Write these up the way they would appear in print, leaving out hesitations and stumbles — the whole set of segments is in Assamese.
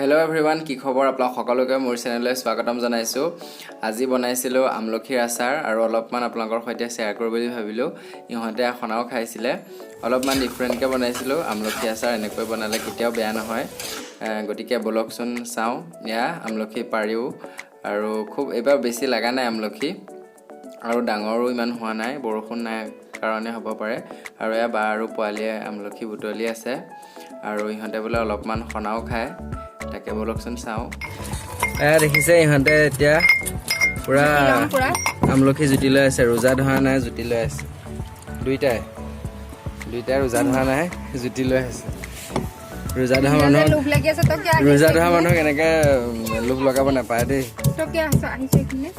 হেল্ল' এভৰিৱান, কি খবৰ আপোনালোক সকলোকে? মোৰ চেনেললৈ স্বাগতম জনাইছোঁ। আজি বনাইছিলোঁ আমলখিৰ আচাৰ আৰু অলপমান আপোনালোকৰ সৈতে শ্বেয়াৰ কৰোঁ বুলি ভাবিলোঁ। ইহঁতে সনাও খাইছিলে। অলপমান ডিফাৰেণ্টকৈ বনাইছিলোঁ আমলখি আচাৰ। এনেকৈ বনালে কেতিয়াও বেয়া নহয়। গতিকে ব'লকচোন চাওঁ। এয়া আমলখি পাৰিও আৰু খুব এইবাৰ বেছি লগা নাই আমলখি আৰু ডাঙৰো ইমান হোৱা নাই, বৰষুণ নাই কাৰণে হ'ব পাৰে। আৰু এয়া বা আৰু পোৱালীয়ে আমলখি বুটলি আছে আৰু ইহঁতে বোলে অলপমান সনাও খায়। তাকে ব'লকচোন চাওঁ। এয়া দেখিছে, ইহঁতে এতিয়া পূৰা আমলখি জুতি লৈ আছে। ৰোজা ধৰা নাই, জুতি লৈ আছে। দুইটাই দুইটাই ৰোজা ধৰা নাই, জুতি লৈ আছে। ৰোজা ধৰা মানুহক লোভ লাগি আছে, তই কিয়? ৰোজা ধৰা মানুহক এনেকে লোভ লগাব নাপায় দেই। তই কিয় আহিছ আহিছ এইপিনে?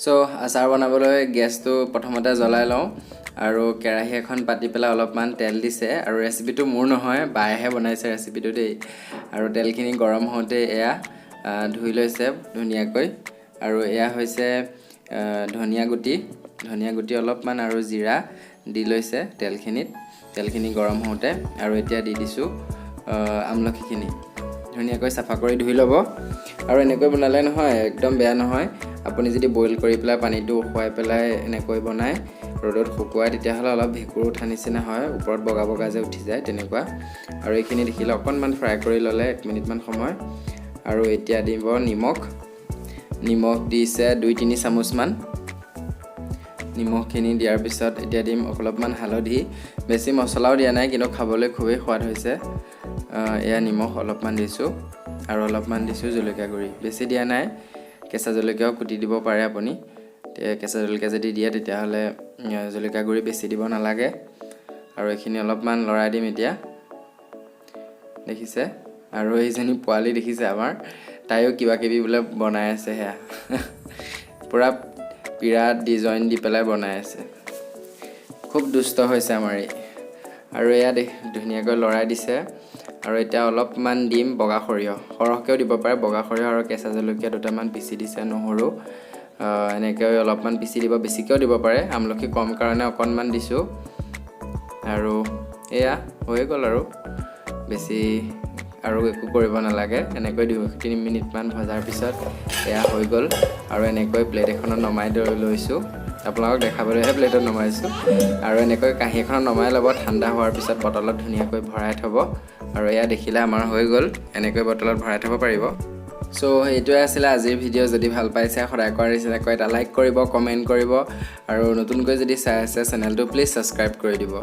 চ' আচাৰ বনাবলৈ গেছটো প্ৰথমতে জ্বলাই লওঁ আৰু কেৰাহী এখন পাতি পেলাই অলপমান তেল দিছে। আৰু ৰেচিপিটো মোৰ নহয়, বায়েহে বনাইছে ৰেচিপিটো দেই। আৰু তেলখিনি গৰম হওঁতে এয়া ধুই লৈছে ধুনীয়াকৈ। আৰু এয়া হৈছে ধনিয়া গুটি, ধনিয়া গুটি অলপমান আৰু জিৰা দি লৈছে তেলখিনিত, তেলখিনি গৰম হওঁতে। আৰু এতিয়া দি দিছোঁ আমলখিখিনি। ধুনীয়াকৈ চাফা কৰি ধুই ল'ব। আৰু এনেকৈ বনালে নহয় একদম বেয়া নহয়। আপুনি যদি বইল কৰি পেলাই পানীটো উখুৱাই পেলাই এনেকৈ বনায়, ৰ'দত শুকুৱাই, তেতিয়াহ'লে অলপ ভেঁকুৰ উঠা নিচিনা হয়, ওপৰত বগা বগা যে উঠি যায় তেনেকুৱা। আৰু এইখিনি দেখিলে অকণমান ফ্ৰাই কৰি ল'লে 1 মিনিটমান সময়। আৰু এতিয়া দিব নিমখ। নিমখ দিছে 2-3 চামুচমান। নিমখখিনি দিয়াৰ পিছত এতিয়া দিম অলপমান হালধি। বেছি মছলাও দিয়া নাই, কিন্তু খাবলৈ খুবেই সোৱাদ হৈছে। এয়া নিমখ অলপমান দিছোঁ আৰু অলপমান দিছোঁ জলকীয়া গুড়ি, বেছি দিয়া নাই। কেঁচা জলকীয়াও কুটি দিব পাৰে আপুনি। কেঁচা জলকীয়া যদি দিয়ে, তেতিয়াহ'লে জলকীয়া গুড়ি বেছি দিব নালাগে। আৰু এইখিনি অলপমান লৰাই দিম এতিয়া, দেখিছে। আৰু এইজনী পোৱালি দেখিছে আমাৰ, তাইও কিবা কিবি বোলে বনাই আছে। সেয়া পূৰা পিৰা ডিজাইন দি পেলাই বনাই আছে। খুব দুষ্ট হৈছে আমাৰ এই। আৰু এয়া ধুনীয়াকৈ লৰাই দিছে। আৰু এতিয়া অলপমান দিম বগা সৰিয়হ, সৰহকৈও দিব পাৰে। বগা সৰিয়হ আৰু কেঁচা জলকীয়া দুটামান পিচি দিছে, নহৰু এনেকৈ অলপমান পিচি দিব, বেছিকৈও দিব পাৰে। আমলখি কম কাৰণে অকণমান দিছোঁ। আৰু এয়া হৈ গ'ল, আৰু বেছি আৰু একো কৰিব নালাগে। এনেকৈ 2-3 মিনিটমান ভজাৰ পিছত এয়া হৈ গ'ল। আৰু এনেকৈ প্লেট এখনত নমাই লৈছোঁ। আপোনালোকক দেখাবলৈহে প্লেটত নমাইছোঁ। আৰু এনেকৈ কাঁহী এখনত নমাই ল'ব, ঠাণ্ডা হোৱাৰ পিছত বটলত ধুনীয়াকৈ ভৰাই থ'ব। আৰু এয়া দেখিলে আমাৰ হৈ গ'ল। এনেকৈ বটলত ভৰাই থ'ব পাৰিব। চ' সেইটোৱে আছিলে আজিৰ ভিডিঅ'। যদি ভাল পাইছে, সদায় কৰাৰ নিচিনাকৈ এটা লাইক কৰিব, কমেণ্ট কৰিব আৰু নতুনকৈ যদি চাই আছে চেনেলটো, প্লিজ ছাবস্ক্ৰাইব কৰি দিব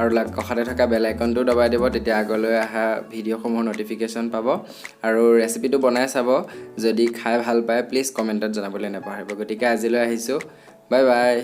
আৰু কাষতে থকা বেল আইকনটো দবাই দিব। তেতিয়া আগলৈ অহা ভিডিঅ'সমূহৰ ন'টিফিকেশ্যন পাব। আৰু ৰেচিপিটো বনাই চাব, যদি খাই ভাল পায় প্লিজ কমেণ্টত জনাবলৈ নাপাহৰিব। গতিকে আজিলৈ আহিছোঁ, বাই বাই।